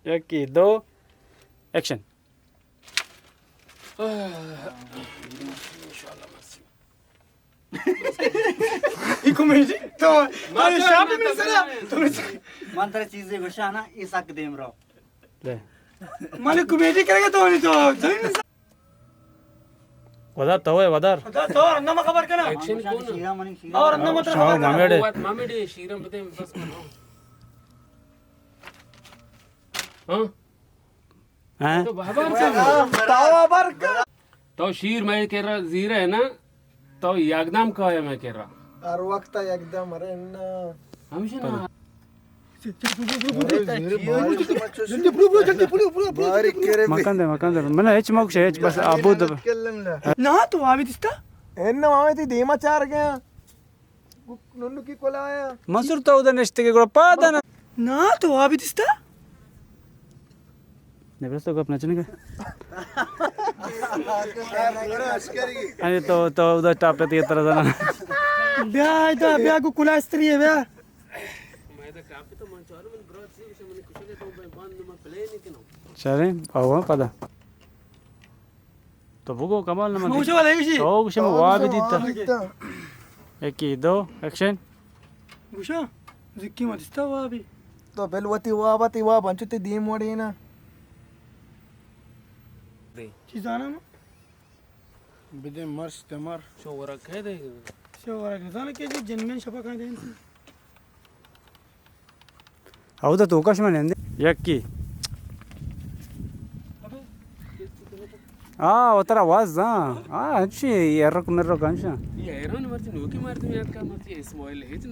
یکی، دو، ایکشن۔ اے کامیڈی تو، تو شاپ میں سرا، تو من ترا چیزے گوشاں نا، اے سک دیم رو۔ لے۔ مالی کامیڈی کرے گا تو نہیں تو، زمین میں ودار تو ہے، ودار۔ ودار تو، انما خبر کنا۔ ایکشن کون؟ شیرا منی شیرا۔ اور انما ترا شاہ خبر کنا۔ مامیڑے۔ مامیڑے شیرم بدے بس کنا۔ ہاں؟ ہاں؟ تو بابا تو خبر کر۔ تو شیر میں کرا زیرہ ہے نا، تو یکدم کائے میں کرا۔ ہر وقت یکدم، ارے نا۔ ہمیشہ نا۔ مکان دے، مکان دے۔ من ہچ مکش، ہچ بس ابو دب۔ نا تو آبی دستا؟ اے نا ماما تی دیما چار گیا۔ ننکی کلایا۔ منصور تو ادھر نشتے کے گڑا پادا نا۔ نا تو آبی دستا؟ نبرس تو گپ نہ چنے کا۔ ارے تو، تو ادھر ٹاپ پہ تیرا طرح زنا۔ بیا، ادھر بیا کو کلاس تری ہے بیا۔ چلیں، آؤ پدا۔ تو بگو کمال نہ من۔ گوشو والا ایشی۔ تو گوشے من وابی دیتا۔ یکی، دو، ایکشن۔ گوشو، زکی ما دیستا وابی۔ تو بل وتی وابا تی واب انچو تی دیم وڑی نا۔ چی زانا ما؟ بدے مرس تمر۔ شو ورگ کئے دے؟ شو ورگ نزانا کہ جی جن میں شپا کھائے دے۔ اودا توکا شما نندے یکی۔ آ، وترا واز، ہاں۔ آ، انچی ایرک مرک انچا۔ یہ حیران مرچی نوکی مردم یاد کر مرچی اسماعیل ہچ